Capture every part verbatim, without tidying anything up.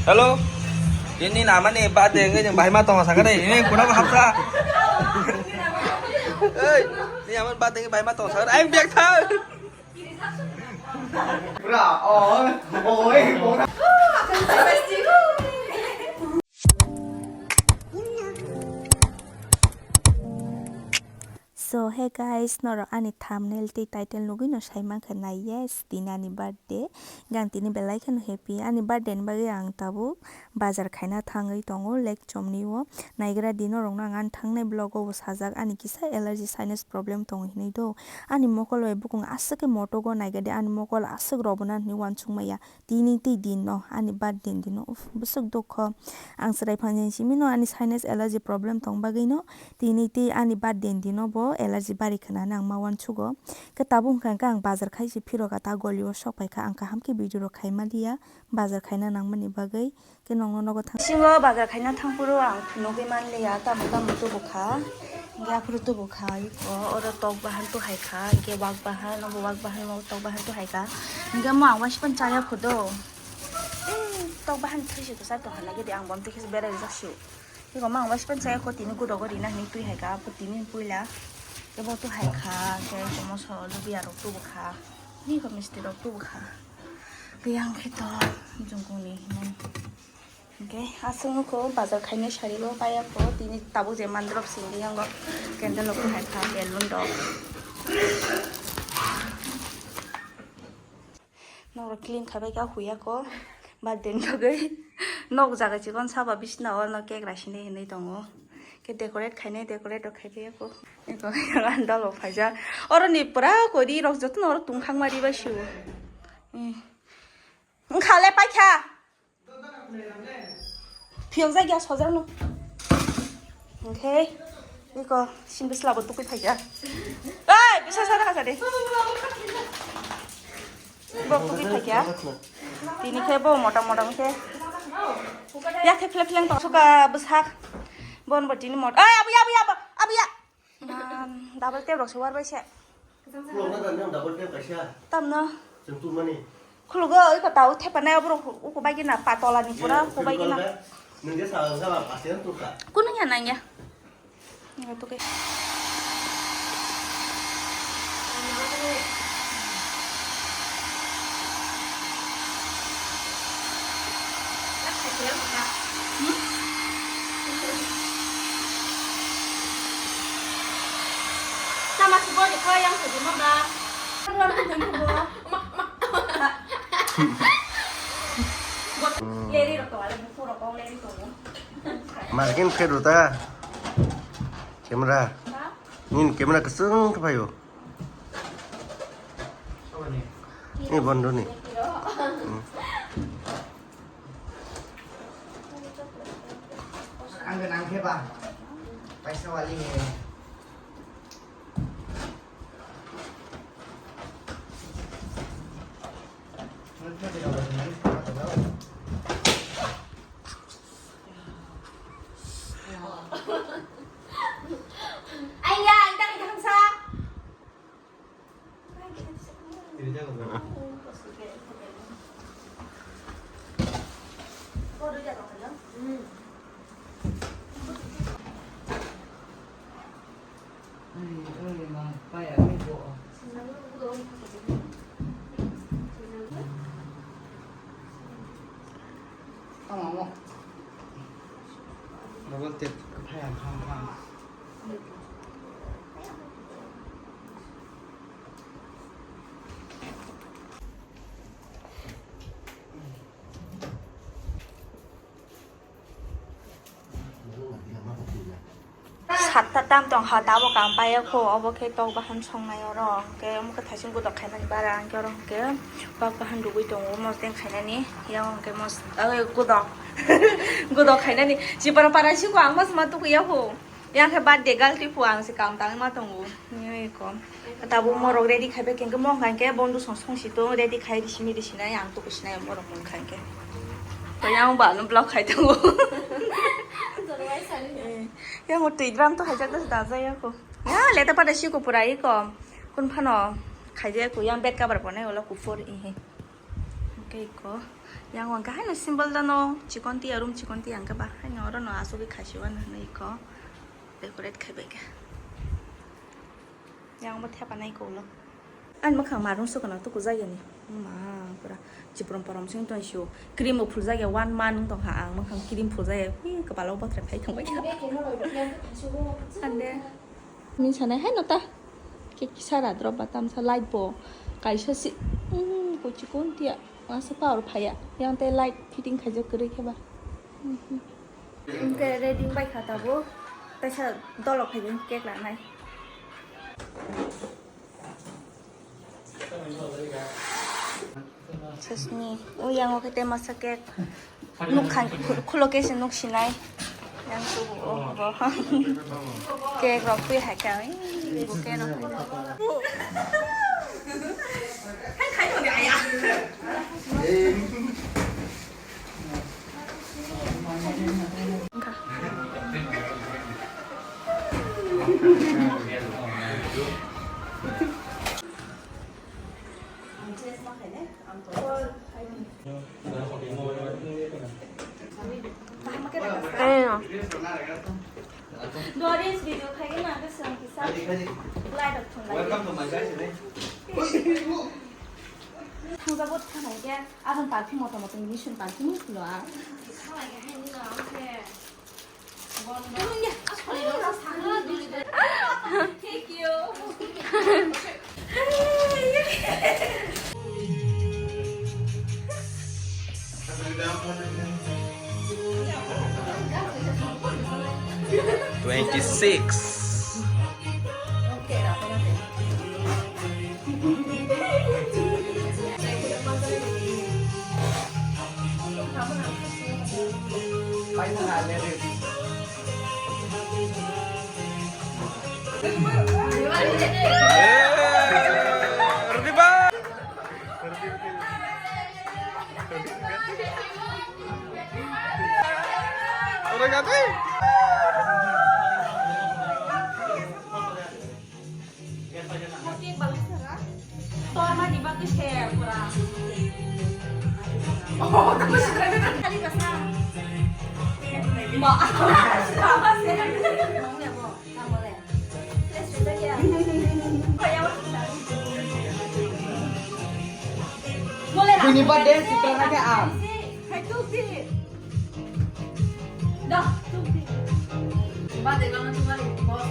Hello. Ini namani birthday ngi bahai ma tong sakare. Ini kuna hapsa. Hey, ini aman birthday ngi bahai ma tong sakare. Aing biak thang. Bra, oh, oh, eh, oh. So hey guys, norok ani thumbnail tei title nugwi no sai mankha na, yes, tini ani birthday. Gang tini belai kheno happy. Ani birthday ni bagwi ang tabuk bazar khaina thangwi tongo, Lake Chomni o. Naigra di norok no ang ani thangnai vlog o bo sajak, ani kisa allergy sinus problem tongo hinwi do. Ani mokol bai bukung aswk khe motogo, naigra di ani mokol aswk robona hinwi uansuk maya. Tini tei din no, ani birthday din no, uff, bwswk dukho. Ang chwrai phanjani simi no ani sinus allergy problem tong bagwi no, tini tei ani birthday din no bo allergy bari khna hinwi ang ma uansugo. Khe tabuk hwnkha hwnkhe ang bazar khai se phirok a ta goli o sok pai kha, ang kaham khe video rok khai ma liya, bazar khaina nang mani bagwi. Khe nokno nogo thang. Bisingo bazar khaina thang phuru ang nugwi man liya, tamo tamo tubu kha. Hingke aphuru tubu kha, iko oro tok bahan tu hai kha, hingke wak bahan, obo wak bahan, obo tok bahan tu hai kha. Hingke mo ang waispan chaya kho do. Eh, tok bahan thui se kisa tong hana gede ang bom tikhe berai jak su. Iko mo ang waispan chaya kho tini gudo gori na hini tui hai kha, aphuru tini puila. Ebo tu hai kha, hingke moso lubiya rok tubu kha. Ni ko misti rok tubu kha. Kiyang khe to jongkong ni hinwi. Hingke aswk nukho bazar khainai sari bo paiya kho, tini tabuk je mandrop sindi yango candle rok hai kha, balloon rok. Nok rok clean khaibai kha huya kho, birthday ni bagwi. Nok jaga chikon saba bisna o no cake raisini hinwi tongo. Khe decorate khainai, decorate rok khaibai kho. Eko yang andal bo phaijak. Oro ni pura kori rok jotono oro tungkhang ma ribai sio. Eh. Wngkha le paikha. Phiyok jai ya sojak no. Oke. Iko sindus labo tukui phaikha. Oi, bisa sada kasa de. Bo tukui phaikha. Tini khe bo mota mota khe. Ya khe phle phle tong suka bwsak. Bon bo tini mot. Oi, abu ya, abu ya, abu ya. Double tap rok se war bai se. Khulukna dan yang double tap kaisa. Tamno. Chwng tumani. Khulugo oi ko tau thepa nai obo rok uku bai gina patola ni pura uku bai gina. Nung je sa sa ba pasian tu ka. Kunu ya nang ya. Nggak tuh kayak. Sama si Boy ko yang sa di maba. Leri ro to ale buku ro ko leri to. Margin khe ruta. Camera. Nin camera kesung ke payo. Ni bondo ni. Hmm. Ang ganang khe ba. Paisa wali he. Ayah, kita kita sa. Double tap. Satta tam tong kha, tabuk ang paiya kho, obo khe tok bahan songnai oro, hwnkhe omo khe thaising gudok khainani bara, hwnkhe oro hwnkhe wak bahan rwgwi tongo, mosdeng khainani, yang hwnkhe mos-, ah, gudok, gudok khainani, chipara para siko ang mas ma tukuya kho. Yang khe birthday girl twi phu ang se kam tangwi ma tongo. Ni ko. Tabuk morok ready khai bai khe mo hwnkha khe bondu song song si to ready khai risi mi risi nai ang tuku sinai morok mon khai khe. To yang ba no block khai tongo. Eh, yang o twi drum to hai jak das da jaya ko. Ya leta pada si ko pura i ko. Kun phano khai jaya ko yang bed cover pone ola kuphur i he. Kei ko, yang wngkha haino simple dano, chikon tiya room chikon tiya wngkha ba, haino oro no asugwi khasi wano hinwi ko decorate khai bai kha. Yang bo thepa nai ko ulo. Ani mwkhang marung sukano tuku jagani. Ma, pura chiprom porom sing tong sio. Cream bo phul jagya one month wng tong kha ang, mwkhang cream phul jagya. Ui, kwpalo bothrai phai thang bai kha. Ande. Min sanai hai no ta. Ke kisa ra drop ba tamsa light bo kaisa si, um, ko chikon tiya. Masa power phaiya. Yang te light fitting khaijak kwrwi khe ba. Mhm. Hwnkhe ready bai kha tabuk. Kaisa dolok khaijak cake lanai. Sesni, o yang o khe te masa cake. Nukha, khulo khe se nuk sinai. Yang tubu o bo. Cake rok twi hai kha, ih, bo cake rok twi. Doris video khai na ke song kisa. Light of thun lai. Welcome to my guys, ne? Thang jabo thang ke. Abang parfum moto moto mission parfum lo a. Thang lai ke hai ni lo ang ke. Thank you. Twenty-six. Tor ma di bagwi se pura. Oh, tapi sih tadi kan tadi pas na. Ma. Apa sih? Mau ya, Bu? Nggak boleh. Please, please, ya. Kayak apa? Boleh lah. Bunyi pada si Prana ke am. Hai tuh sih. Dah, tuh sih. Coba deh kalau coba deh, bos.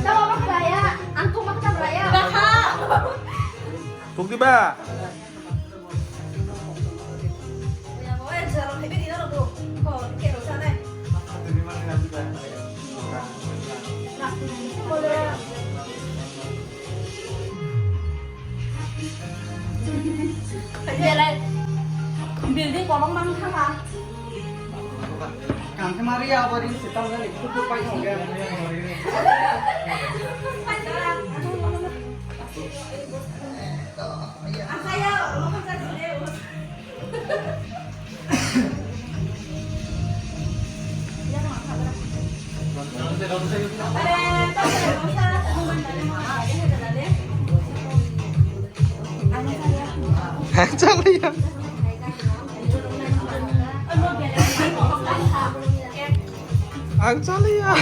Coba apa keraya? Angkung apa keraya? Dah. Bukti ba? Building kolong mang thanga. Kang khe Maria abori se tang jani kuku pai thong khe. Chaliya. Ang chaliya.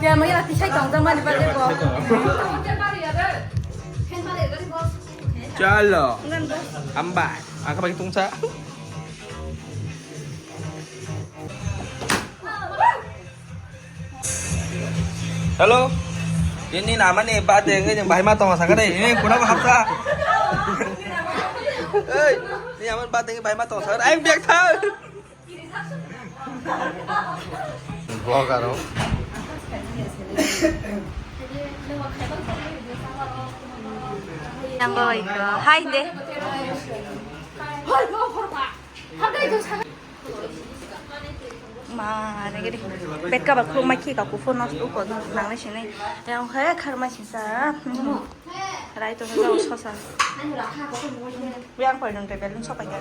Ya, maya tisai tong jang mani bagwi bo. Chalo. Hambai. Ang ka bai tungsa. Hello. Ini nama ni bade ngi bahai ma tong sakare. Ini kuna ba hapsa. Hey, ini aman bade ngi bahai ma tong sakare. Ai biak tha. Vlog aro. Nang oi ko. Hai de. Ma, nang de. Pet ka ba khuluk ma khi ka kuphur nosto ko nang le sini. Yang he khar ma sisa. Rai to ga sosa. Yang koi nang te belun sopai ka.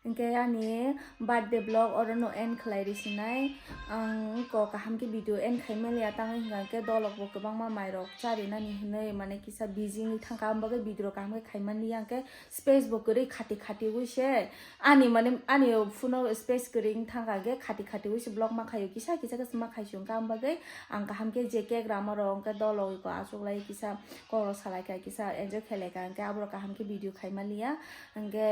Hwnkhe ani birthday vlog orono end khlai rw sinai. Ang ko kaham khe video end khai maliya, tamo hwnkha khe dolok bo kwbangma mairok charinani hinwi, mane kisa busy wngwi thangkha, amo bagwi video rok kaham khe khai manliya, hwnkhe space bo kwrwi khati khati wi se ani, mane ani phone o space kwrwi wng thangkha, hwnkhe khati khati wi se vlog ma khaio, kisa kisa khe se ma khai se wngkha, amo bagwi ang kaham khe je cake rama rok hwnkhe dolok ko achuk lai kisa kok rok salai kha, kisa enjoy khlai kha, hwnkhe abo rok kaham khe video khai manliya, hwnkhe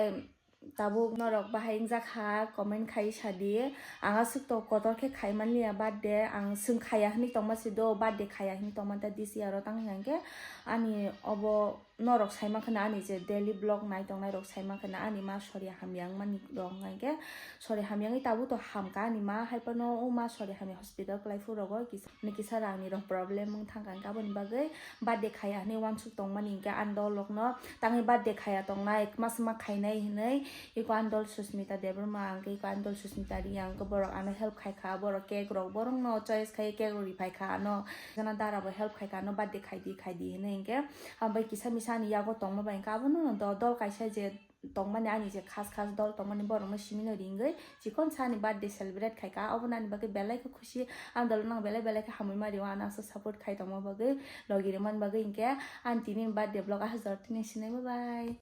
tabuk norok bahai wngjak kha, comment khai sadi. Ang aswk to kotor khe khai manliya birthday, ang swng khaya hwnwi tongma se do, birthday khaya hwnwi tongma ta this year o, tang hwnkhe ani obo norok sai mankha na, ani je daily vlog nai tongnai rok sai mankha na, ani ma sori hamya wngmani rok hwnkhe sori hamya wngwi tabuk to hamkha ani ma, hai phano o ma sori hamya hospital kwlai phuru rogo kisa, kisa rang ni rok problem wng thangkha, hwnkhe aboni bagwi birthday khaya hwnwi uansuk tongmani, hwnkhe ani dolok no tangwi birthday khaya tongnai, ma se ma khainai hwnwi, iko ani dol Susmita Debbarma, hwnkhe iko ani dol Susmita Reang, hwnkhe borok ano help khai kha, borok cake rok, borok no choice khai cake rok ri phai kha ano, jana dara bo help khai kha ano, birthday khai di, khai di hwnwi, hwnkhe abo bai kisa misa ani yago tongma bai, hwnkhe abono do-, dol kaisa je tongmani, ani je khas khas dol tongmani, borok no simi no ringwi chikon sa ani birthday celebrate khai kha, obo no ani bagwi belai khe khusi. Ang dol nang belai belai khe hamwi ma rio, ano aswk support khai tongma bagwi, logi rwmani bagwi, hwnkhe ani tini birthday vlog ah jor tini sinai, bye bye.